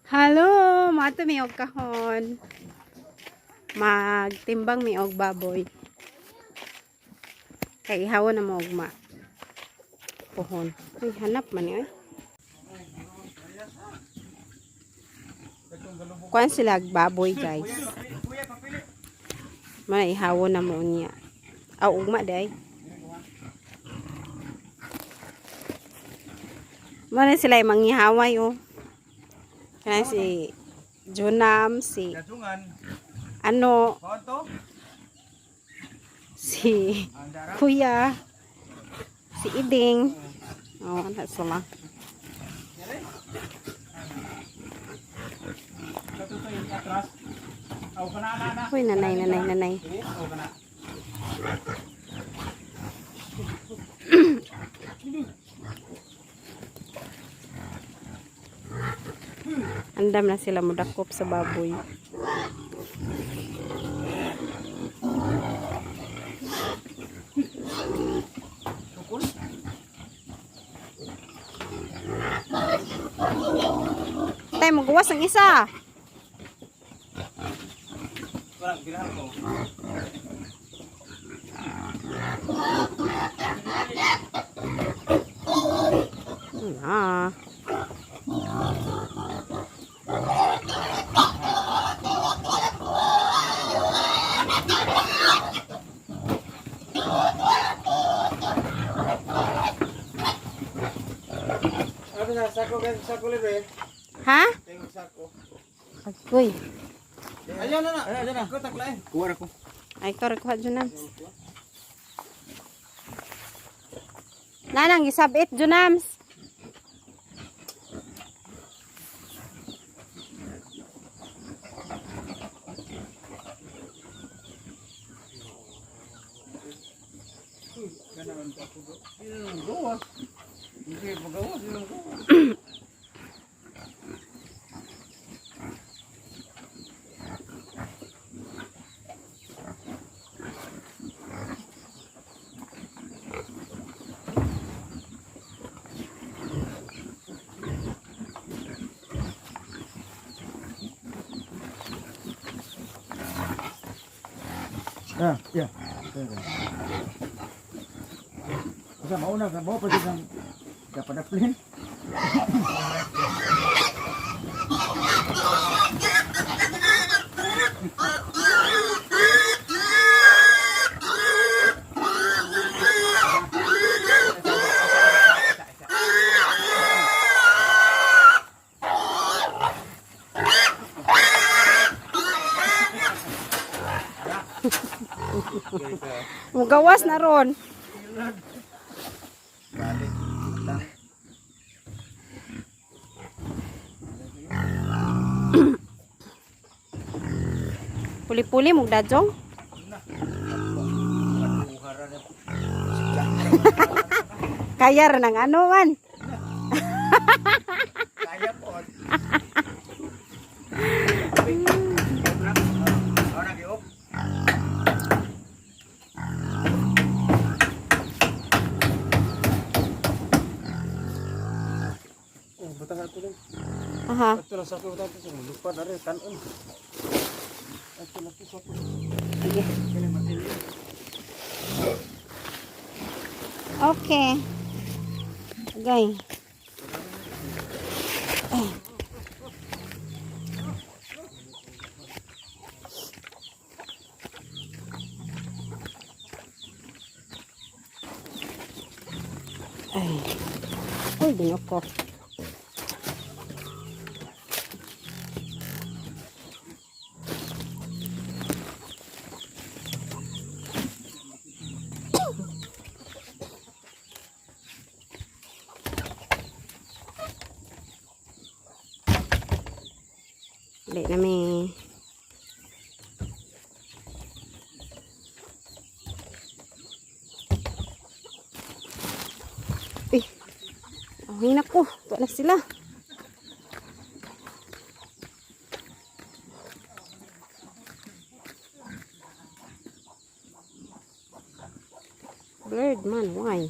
Hello, mato mi og kahon. Magtimbang mi og baboy. Kay ihawan na mo ugma. Pohon. Ay, hanap man ni ay. Kuan sila og baboy, guys. Mana ihawon na mo niya. Aw, ugma day. Mana sila ay manghihaway oh. Kana si Junam, si Dajungan. ano, Konto? si Kuya, si Iding. Oh, ano sila. Atras. Aw kana na na. Uy, nanay, nanay, nanay. Aw kana. Andam na sila mudakop sa baboy. Tay, magawas ang isa. Parang ginahan ko. Ah. Ano na sako kay sako libre? Ha? Tingog sako. Agoy. Ayan na na. Ayan na. Ko taklay. Kuha ra ko. Ay, ko kuha Junams. Nanang, isabit, Junams. Gawas. Hindi pagawas, hindi mo gawas. Ah, yeah. Asa mauna ka mo pa dyan dapat na. Mugawas na ron. Balik. Lang. Puli-puli, mugdadjong. Kaya ra ng ano man. Kaya po. Oh, batang ato lang. Aha. Ato lang sa ato, ato sa lupa na rin, tanon. Ato lang sa ato. Sige. Okay. Agay. Ay. Ay. Uy, binoko. Dali na mi. Eh. Oh, ko. Tuwa na sila. Blurred man, why?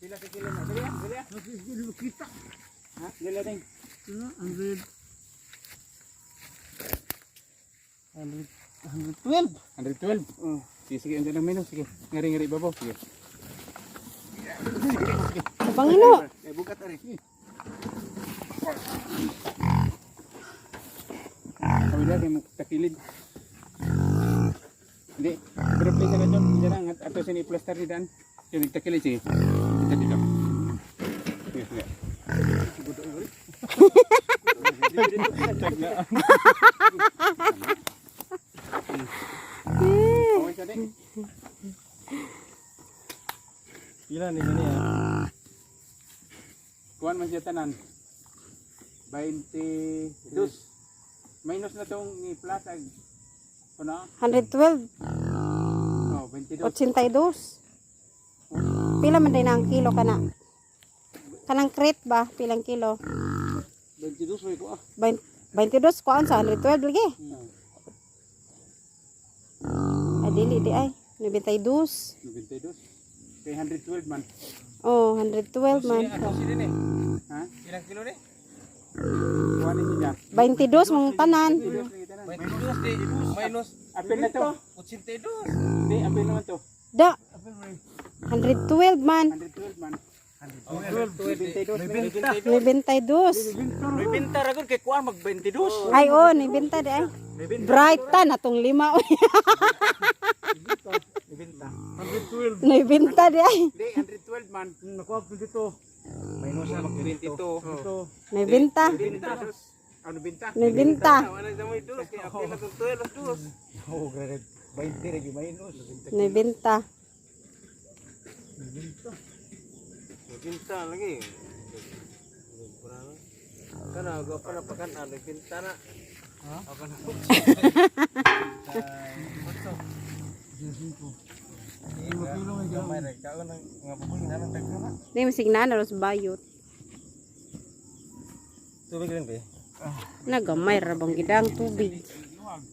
Pila sa kilo na. Dali ah, dali ah. Ha? Dali ding. 112. 112. Oh. Sige, sige, andyan ang menu. Sige. Ngari, ngari, babaw. Sige. Pangino. Eh, bukat ari. Kami na, kay takilid. Hindi. Pero please, agad yun. Diyan ang ato sini plaster ni Dan. Yung nagtakilid, sige. Dito, dito. Sige, sige. Taglaan. Okay, sa di. Pila ni niya? Kuan man siya tanan. 22. Minus na tong ni plus ag ano? 112. Oh, 22. 82. Pila man din ang kilo kana? Kanang crate ba? Pilang kilo? 22 may ko ah. 22 kuan sa 112 lagi. Ay dili di ay. 92. 92. Kay 112 man. Oh, 112 man. Sige, ato sila ni. Ha? Ilang kilo ni? Kuan ni siya. 22 mong tanan. 22 lagi tanan. 22 di minus Apil na to. 82. Hindi, apil naman to. Da. 112 man. 112 man. 112. 92. 90 ra gud kay kuan mag 22. Ay oh, 90 di ay. Bright ta na tong lima. Oy. 90. 90 di ay. Hindi, 112 man. Nakuha ko dito. Minus na mag 22. 90. 22. Ano binta? 90. Wala sa mo dos kay apil na tong 12 dos. Oh, grabe. 20 ra gyud minus. 90. 90 lagi. Kana go pa na pakan ano binta na. Ha? Ako na. Di masigna na ros bayot. Tubig rin ba? Nagamay ra bang gidang tubig. Luwag.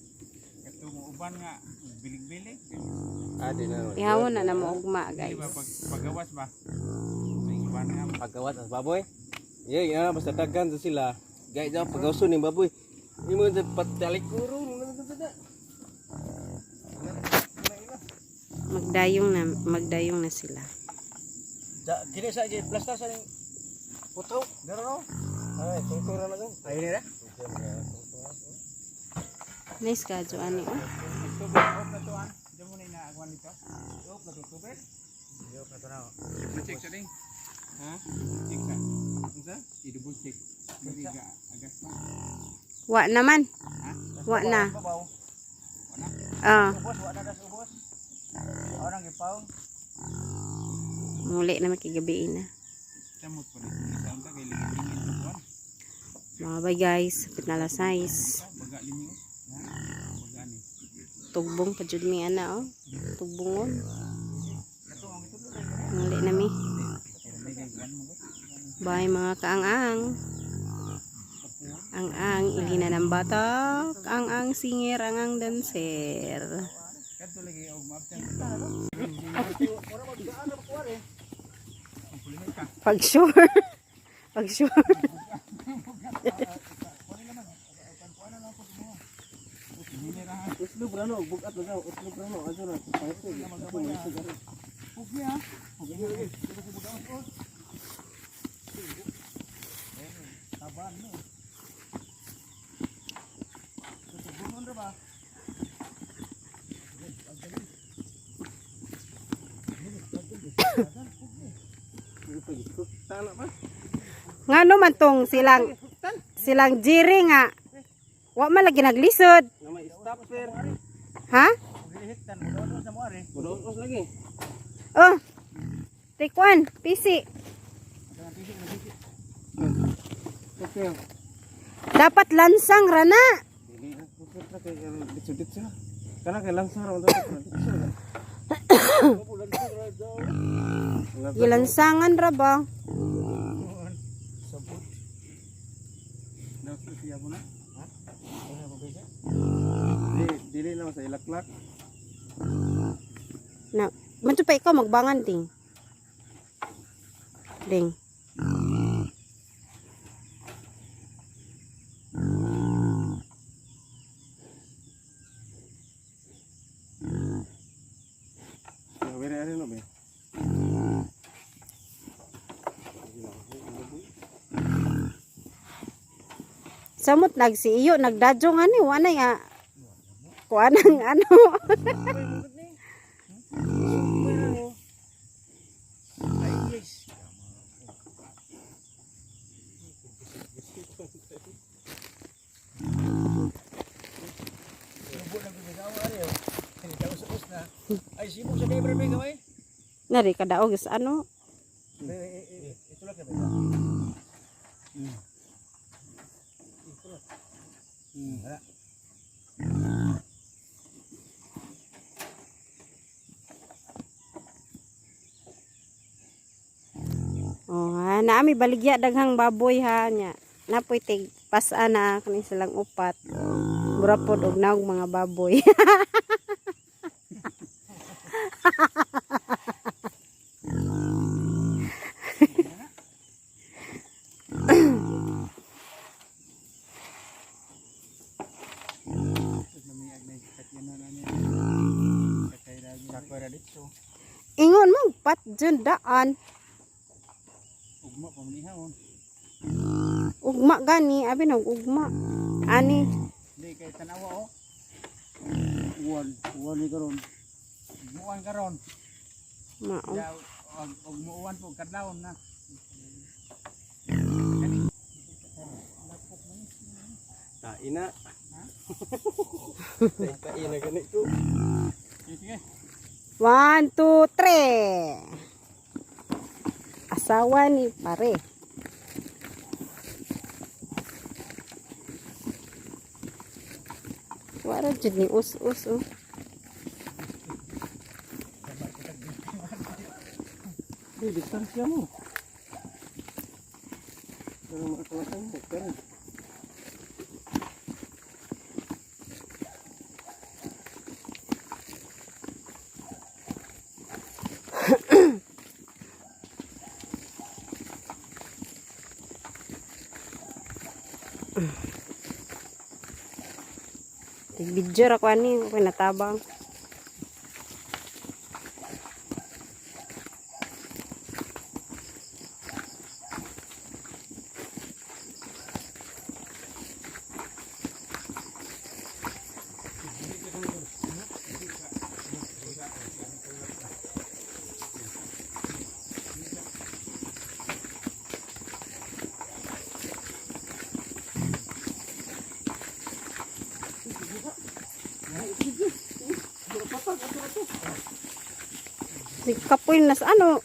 Katong uban nga bilig-bilig. Ah, di na. Ihawon na na mo ugma, Di guys. ba pag pagawas ba? Sa uban nga Pagawat ang baboy. Yeah, yeah, basta daghan sa sila. Gay daw pagawson ning baboy. Imo sa patalikuro. Magdayong na sila. Ja, kini sa gi plasta sa ning putaw. Dero no. Ay, tungtong ra na ko. Ay ni ra. Nice ka ani oh. Tubig off na to ah. Diyan mo na inaagawan nito. Off na to tubig. Off na to na. Check sa ding. Ha? Check sa. Unsa? I-double check. Dili ga agas pa. Wa naman. Ha? Wa na. Babaw. Wala. Ah, Ubos wa na das ubos. Aw nang gipaw. muli na makigabi na. Samot pa rin. Isa unta kay lingin-lingin to kuan. Mga bye guys, sapit na alas 6. Baga linyo. Ha? Baga ni. Tugbong pa jud mi ana oh. Tugbongon. Muli na mi. Bye mga kaang-ang. Ang-ang ilina ng batak, ang-ang singer, ang-ang dancer. Kadto lagi og maabtan. Pag sure. Pag sure. Uslog ra no, bugat na daw, uslog ra no, aso na. Ngano man tong silang silang jiri nga. Wa man lagi naglisod. Na may stop sir. Ha? Mudaos lagi. Oh. Take one, PC. Okay. Dapat lansang rana. Dili na ra kay ditso-ditso. Kana kay langsar ang dapat. Ditso. Gilansangan ra ba? Iya po na. Ha? Dili, dili lang sa ilaklak. Na, man pa ikaw magbangan ding. Ding. Ya, wala ari no be. Samot nagsiiyo nagdadjong ani wa na ya. Kuan ang ano. Ay, sibok sa libre may gamay. Nari kadaog sa ano. Itulak na ba? Wala. Oh, ha, naami baligya daghang baboy ha nya. Napoy tig pas-an na kani silang upat. Mura pod og naog mga baboy. Ingon mo pat dyan daan. Ugma pa man iha oh. Ugma gani, abi nag ugma. Ani, Di kay tanawa oh. Uwan, uwan ni karon. Muan karon. mao. Ya, og muan po kadlawon na. Tain na. Tain na ganit ko. Sige, sige. 1, 2, 3. Asawa ni pare. Wala jud ni us-us oh. Di, distansya mo. Pero makakalasan mo, pero. Video ra ko ani, ako natabang. Si kapoy nas ano,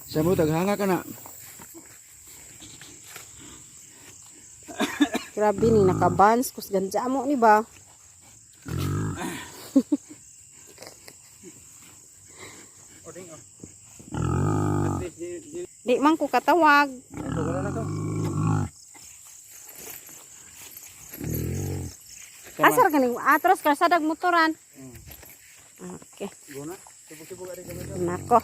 Sa mo taghanga ka na. Grabe ni nakabans kus ganja mo ni ba? Oding oh. At least di di Di man ko katawag. ito wala na to. Asar ganing atros kalsadag motoran. Okay. Guna. Tubog-tubog ari kami. Nako.